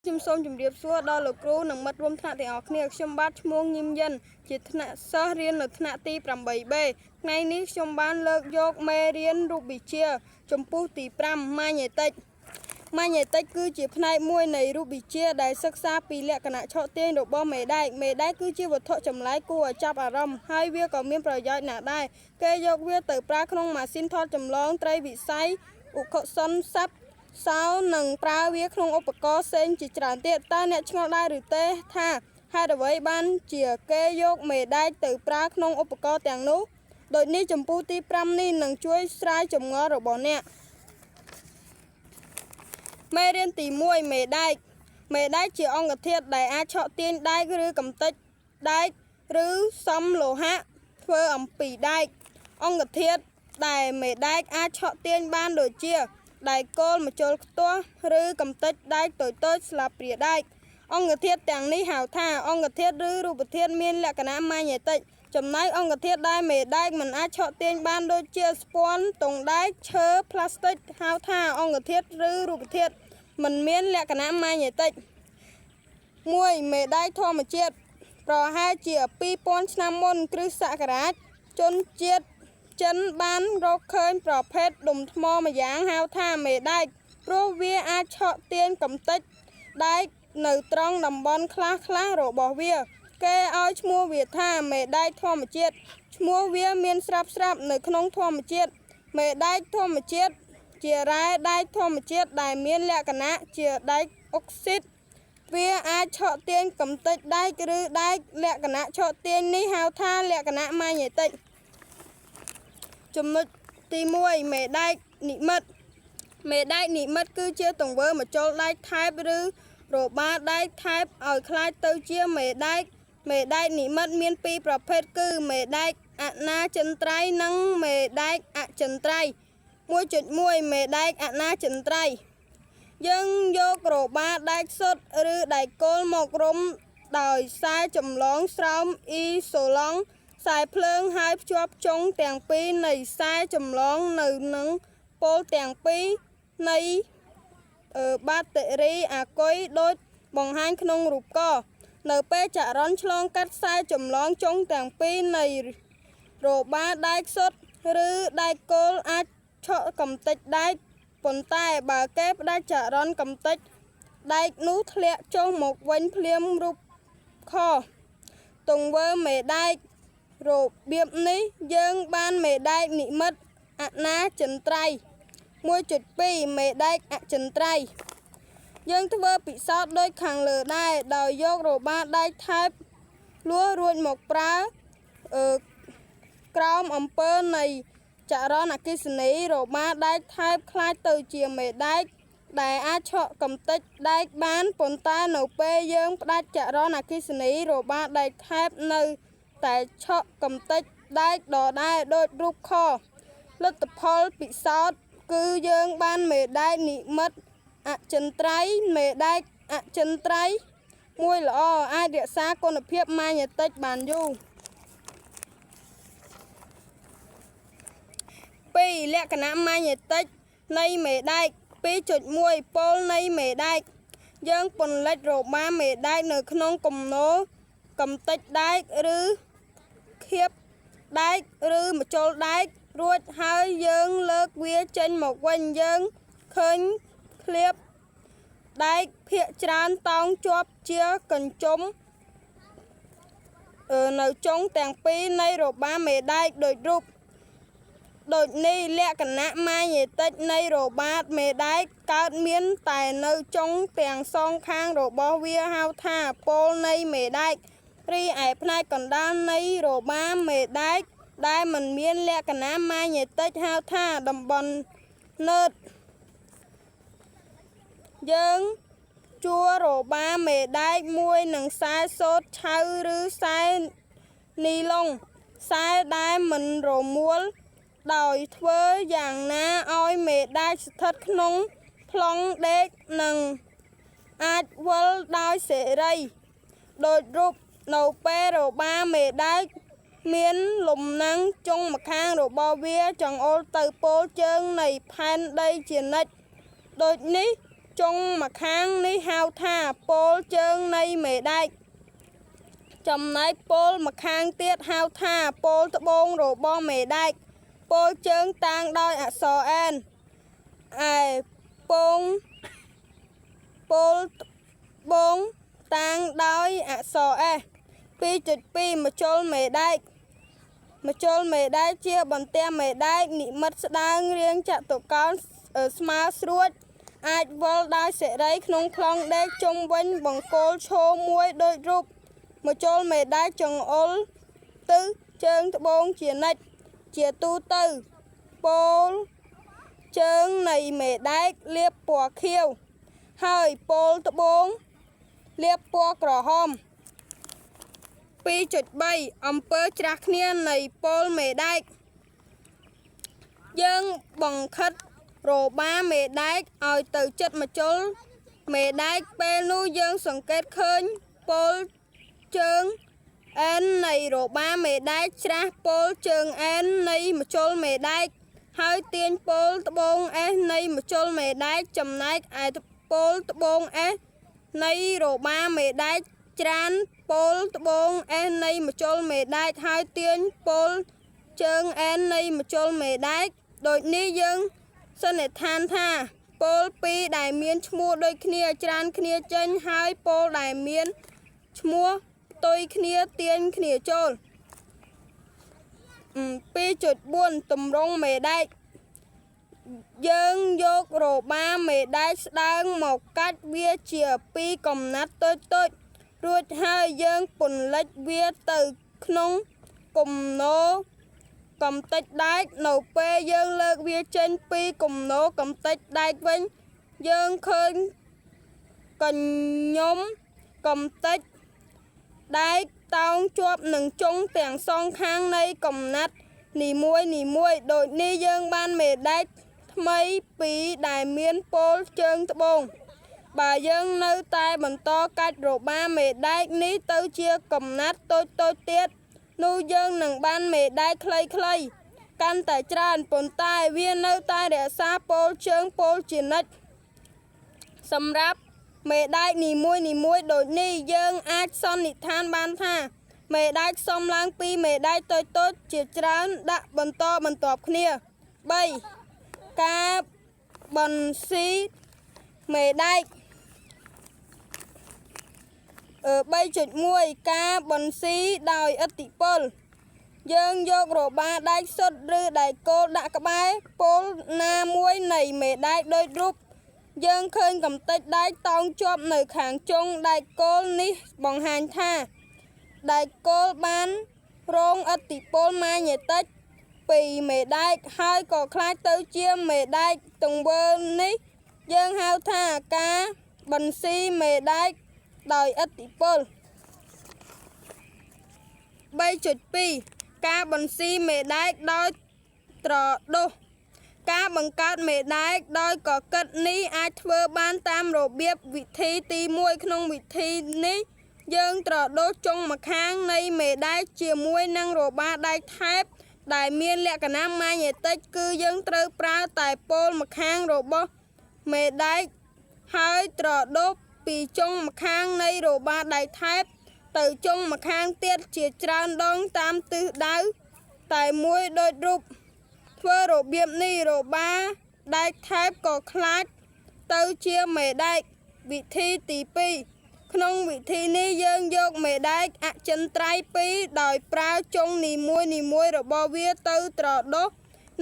ខ្ញុំសូមជម្រាបសួរដល់លោកគ្រូនិងមិត្តរួមថ្នាក់ទាំងអស់គ្នាខ្ញុំបាទឈ្មោះងឹមយិនជាថ្នាក់សិស្សរៀននៅថ្នាក់ទី 8B ថ្ងៃនេះខ្ញុំបានលើកយកមេរៀនរូបវិទ្យាជំពូកទី5ម៉ាញ៉េទិកម៉ាញ៉េទិកគឺជាផ្នែកមួយនៃរូបវិទ្យាដែលសិក្សាពីលក្ខណៈឆក់ទាញរបស់មេដែកមេដែកគឺជាវត្ថុចម្លែកគួរឲ្យចាប់អារម្មណ៍ហើយវាក៏មានប្រយោជន៍ណាស់ដែរគេយកវាទៅប្រើក្នុងម៉ាស៊ីនថតចម្លងត្រីវិស័យឧខសុនស័ព្ទ សោនិងប្រើវាក្នុងឧបករណ៍ផ្សេងជាច្រើនទៀតតើអ្នកឆ្ងល់ដែរឬទេថាហេតុអ្វីបានជាគេយកមេដែកទៅប្រើក្នុងឧបករណ៍ទាំងនោះដូចនេះចម្ពោះទី5នេះនឹងជួយស្រាយចម្ងល់របស់អ្នកមេរៀនទី1មេដែកមេដែកជាអង្គធាតុដែលអាចឆក់ទាញដែកឬកំទេចដែកឬសំលោហៈធ្វើអំពីដែកអង្គធាតុដែលមេដែកអាចឆក់ទាញបានដូចជាដែកគោលម្ជុលខ្ទាស់ឬកំទេចដែកតូចៗស្លាបព្រាដែកអង្គធាតុទាំងនេះហៅថាអង្គធាតុឬរូបធាតុមានលក្ខណៈម៉ាញ៉េទិកចំណែកអង្គធាតុដែលមេដែកមិនអាចឆក់ទាញបានដូចជាស្ពាន់ទង់ដែកឈើផ្លាស្ទិកហៅថាអង្គធាតុឬរូបធាតុមិនមានលក្ខណៈម៉ាញ៉េទិក1មេដែកធម្មជាតិប្រហែលជា2000ឆ្នាំមុនគ្រិស្តសករាជជនជាតិចិនបានរកឃើញប្រភេទដុំថ្មម្យ៉ាងហៅថាមេដែកព្រោះវាអាចឆក់ទាញកំទេចដែកនៅត្រង់តំបន់ខ្លះៗរបស់វាគេឲ្យឈ្មោះវាថាមេដែកធម្មជាតិឈ្មោះវាមានស្រាប់ៗនៅក្នុងធម្មជាតិមេដែកធម្មជាតិជារ៉ែដែកធម្មជាតិដែលមានលក្ខណៈជាដែកអុកស៊ីតវាអាចឆក់ទាញកំទេចដែកឬដែកលក្ខណៈឆក់ទាញនេះហៅថាលក្ខណៈម៉ាញ៉េទិកចំណុចទី1មេដែកនិមិត្តមេដែកនិមិត្តគឺជាទង្វើម្ជុលដែកថែបឬរបាដែកថែបឲ្យក្លាយទៅជាមេដែកមេដែកនិមិត្តមានពីរប្រភេទគឺមេដែកអនាចិន្ត្រៃយ៍និងមេដែកអចិន្ត្រៃយ៍1.1មេដែកអនាចិន្ត្រៃយ៍យើងយករបាដែកសុទ្ធឬដែកគោលមករំដោយខ្សែចម្លងស្រោមអ៊ីសូឡង់ខ្សែភ្លើងហើយភ្ជាប់ចុងទាំងពីរនៃខ្សែចម្លងនៅនឹងពលទាំងពីរនៃបាតេរីអាគុយដូចបង្ហាញក្នុងរូបកនៅពេលចរន្តឆ្លងកាត់ខ្សែចម្លងចុងទាំងពីរនៃរបាដែកសុទ្ធឬដែកគោលអាចឆក់កំទេចដែកប៉ុន្តែបើគេផ្ដាច់ចរន្តកំទេចដែកនោះធ្លាក់ចុះមកវិញភ្លាមរូបខទង្វើមេដែករបៀបនេះយើងបានមេដែកនិមិត្តអនាចិន្ត្រៃយ៍1.2មេដែកអចិន្ត្រៃយ៍យើងធ្វើពិសោធន៍ដូចខាងលើដែរដោយយករបាដែកថែបលួសរួចមកប្រើក្រោមអំពើនៃចរន្តអគ្គិសនីរបាដែកថែបក្លាយទៅជាមេដែកដែលអាចឆក់កំទេចដែកបានប៉ុន្តែនៅពេលយើងផ្ដាច់ចរន្តអគ្គិសនីរបាដែកថែបនៅតែឆក់កំទេចដែកដដែលដូចរូបខលទ្ធផលពិសោធន៍គឺយើងបានមេដែកនិមិត្តអចិន្ត្រៃយ៍មេដែកអចិន្ត្រៃយ៍មួយល្អអាចរក្សាគុណភាពម៉ាញ៉េទិកបានយូរ2លក្ខណៈម៉ាញ៉េទិកនៃមេដែក2.1ពលនៃមេដែកយើងពន្លិចរបាមេដែកនៅក្នុងគំនរកំទេចដែកឬខៀបដែកឬម្ជុលដែករួចហើយយើងលើកវាចេញមកវិញយើងឃើញឃ្លៀបដែកភាគច្រើនតោងជាប់ជាកញ្ជុំនៅចុងទាំងពីរនៃរបាមេដែកដូចរូបដូចនេះលក្ខណៈម៉ាញ៉េទិកនៃរបាមេដែកកើតមានតែនៅចុងទាំងសងខាងរបស់វាហៅថាពលនៃមេដែករីឯផ្នែកកណ្ដាលនៃរបាមេដែកដែលមិនមានលក្ខណៈម៉ាញ៉េទិកហៅថាតំបន់នឺតយើងជួររបាមេដែកមួយនឹងខ្សែសូត្រឆៅឬខ្សែនីឡុងខ្សែដែលមិនរមួលដោយធ្វើយ៉ាងណាឲ្យមេដែកស្ថិតក្នុងប្លង់ដេកនិងអាចវិលដោយសេរីដូចរូបនៅពេលរបាមេដែកមានលំនាំងចុងម្ខាងរបស់វាចង្អុលទៅពលជើងនៃផែនដីជានិច្ចដូចនេះចុងម្ខាងនេះហៅថា ប៉ូលជើងនៃមេដែកចំណែកប៉ូលម្ខាងទៀតហៅថាប៉ូលត្បូងរបស់មេដែកប៉ូលជើងតាងដោយអក្សរ N ឯពងប៉ូលត្បូងតាងដោយអក្សរ S 2.2ម្ជុលមេដែកម្ជុលមេដែកជាបន្ទះមេដែកនិមិត្តស្ដើងរាងចតុកោណស្មើស្រួចអាចវិលដោយសេរីក្នុងប្លង់ដេកជុំវិញបង្គោលឈរមួយដូចរូបម្ជុលមេដែកចង្អុលទិសជើងត្បូងជានិច្ចជាទូទៅប៉ូលជើងនៃមេដែកលាបពណ៌ខៀវហើយប៉ូលត្បូងលាបពណ៌ក្រហម 2.3 អំពើច្រាស់គ្នានៃប៉ូលមេដែកយើងបង្ខិតរបាមេដែកឲ្យទៅចិត្តម្ជុលមេដែកពេលនោះយើងសង្កេតឃើញប៉ូលជើង N នៃរបាមេដែកច្រាស់ប៉ូលជើង N នៃម្ជុលមេដែកហើយទាញប៉ូលត្បូង S នៃម្ជុលមេដែកចំណែកឯប៉ូលត្បូង S នៃរបាមេដែកច្រានប៉ូលត្បូង S នៃម្ជុលមេដែកហើយទាញប៉ូលជើង N នៃម្ជុលមេដែកដូចនេះយើងសន្និដ្ឋានថាប៉ូលពីរដែលមានឈ្មោះដូចគ្នាច្រានគ្នាចេញហើយប៉ូលដែលមានឈ្មោះផ្ទុយគ្នាទាញគ្នាចូល 2.4 ទម្រង់មេដែកយើងយករបាមេដែកស្ដើងមកកាច់វាជាពីរកំណាត់តូចៗរួចហើយយើងពន្លិចវាទៅក្នុងគំនរកំទេចដែកនៅពេលយើងលើកវាចេញពីគំនរកំទេចដែកវិញយើងឃើញកញ្ញុមកំទេចដែកតោងជាប់នឹងចុងទាំងសងខាងនៃកំណាត់នីមួយនីមួយដូចនេះយើងបានមេដែកថ្មីពីរដែលមានប៉ូលជើងត្បូងបើយើងនៅតែបន្តកាច់របាមេដែកនេះទៅជាកំណាត់តូចៗទៀតនោះយើងនឹងបានមេដែកខ្លីៗកាន់តែច្រើនប៉ុន្តែវានៅតែរក្សាប៉ូលជើងប៉ូលជានិច្ចសម្រាប់មេដែកនីមួយនីមួយដូចនេះយើងអាចសន្និដ្ឋានបានថាមេដែកផ្សំឡើងពីមេដែកតូចៗជាច្រើនដាក់បន្តបន្ទាប់គ្នា3ការបន្ស៊ីមេដែក 3.1 ការបន្ស៊ីដោយឥទ្ធិពលយើងយករបាដែកសុទ្ធឬដែកគោលដាក់ក្បែរប៉ូលណាមួយនៃមេដែកដូចរូបយើងឃើញកំទេចដែកតោងជាប់នៅខាងចុងដែកគោលនេះបង្ហាញថាដែកគោលបានរងឥទ្ធិពលម៉ាញេទិកពីមេដែកហើយក៏ក្លាយទៅជាមេដែកទង្វើនេះយើងហៅថាការបន្ស៊ីមេដែកដោយឥទ្ធិពល 3.2 ការបន្ស៊ីមេដែកដោយត្រដុសការបង្កើតមេដែកដោយកកិតនេះអាចធ្វើបានតាមរបៀបវិធីទី1ក្នុងវិធីនេះយើងត្រដុសចុងម្ខាងនៃមេដែកជាមួយនឹងរបាដែកថែបដែលមានលក្ខណៈម៉ាញេទិកគឺយើងត្រូវប្រើតែប៉ូលម្ខាងរបស់មេដែកហើយត្រដុសពីចុងម្ខាងនៃរបាដែកថែបទៅចុងម្ខាងទៀតជាច្រើនដងតាមទិសដៅតែមួយដូចរូបធ្វើរបៀបនេះរបាដែកថែបក៏ខ្លាចទៅជាមេដែកវិធីទី2ក្នុងវិធីនេះយើងយកមេដែកអចិន្ត្រៃយ៍ពីរដោយប្រើចុងនីមួយនីមួយរបស់វាទៅត្រដុស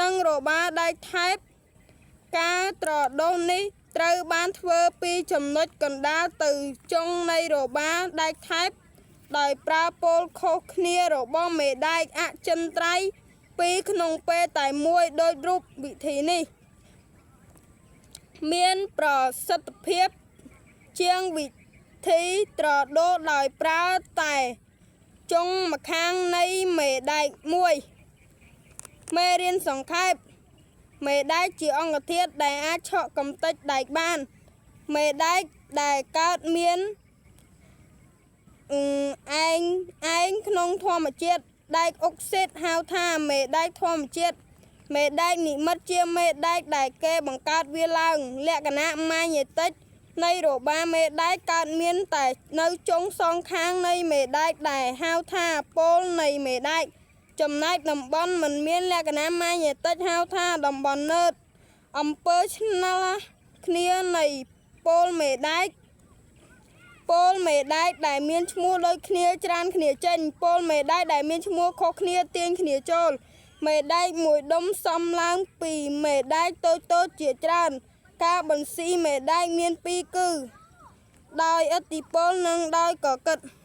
នឹងរបាដែកថែបការត្រដុសនេះត្រូវបានធ្វើពីចំណុចកណ្ដាលទៅចុងនៃរបាដែកថែបដោយប្រើប៉ូលខុសគ្នារបស់មេដែកអចិន្ត្រៃយ៍ពីរក្នុងពេលតែមួយដូចរូបវិធីនេះមានប្រសិទ្ធភាពជាងវិធីត្រដូសដោយប្រើតែចុងម្ខាងនៃមេដែកមួយមេរៀនសង្ខេបមេដែកជាអង្គធាតុដែលអាចឆក់កំទេចដែកបានមេដែកដែលកើតមានឯងឯងក្នុងធម្មជាតិដែកអុកស៊ីតហៅថាមេដែកធម្មជាតិមេដែកនិមិត្តជាមេដែកដែលគេបង្កើតវាឡើងលក្ខណៈម៉ាញេទិក នៃរបារមេដែកកើតមានតែនៅចុងសងខាងនៃមេដែកដែលហៅថាប៉ូលនៃមេដែក ចំណែកតំបន់មិនមានលក្ខណៈម៉ាញេទិកហៅថាតំបន់ណឺតអំពើឆ្នះគ្នានៃប៉ូលមេដែកប៉ូលមេដែកដែលមានឈ្មោះដូចគ្នាច្រានគ្នាចេញប៉ូលមេដែកដែលមានឈ្មោះខុសគ្នាទាញគ្នាចូល មេដែកមួយដុំសំឡើងពីមេដែកតូចៗជាច្រើន ការបន្ស៊ីមេដែកមានពីរគឺ ដោយឥទ្ធិពលនិងដោយកកិត។